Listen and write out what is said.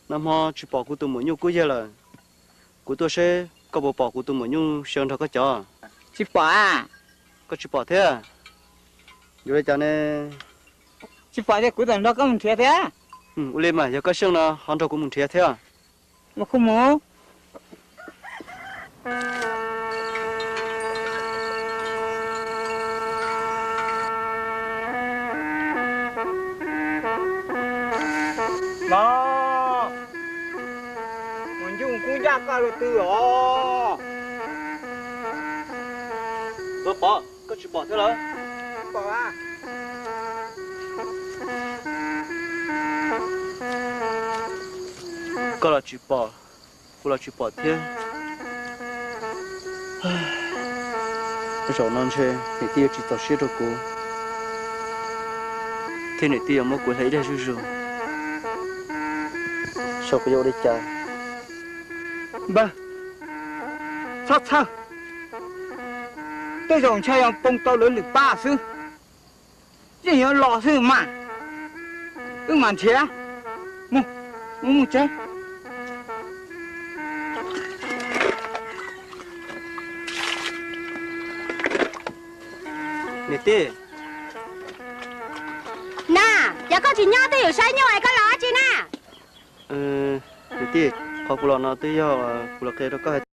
Nag hmo tsis pom kuv tus maum nyuj kub yag lawm. Kuv tuaj seb koj puas pom kuv tus maum nyuj sawv nrog koj cov. Tsis pom a. Koj tsis pom thiab? Yuav li cas ne? Tsis pom ces kuv tawm nrog koj mus nrhiav thiab. Ua li mas yog koj xyeej no ho nrog kuv mus nrhiav thiab. Los kuj mus. Los, maum nyuj kub ncaj koj tus twg os? Pov, koj tsis pom thiab lawm? Koj los tsis pom, kuv los tsis pom thiab. Zaum no ntshe niam tij yuav tsis txaus siab rau kuv, thiab niam tij yuav muab kuv hlais ib daig zuj zus. Saib kuv yuav ua li cas? Npawg, txhob txhawj, tej zaum ntshai yog poob tau lawv lwm pab xwb. Yeej yuav los xwb mas. Wb mam nrhiav. Mus, mus, mus tsev. Niam tij. Na, yog koj tsis nyob twj ywm saib nyuj es koj los dab tsi na? Niam tij, qhov kuv los no twb yog kuv los qhia rau koj hais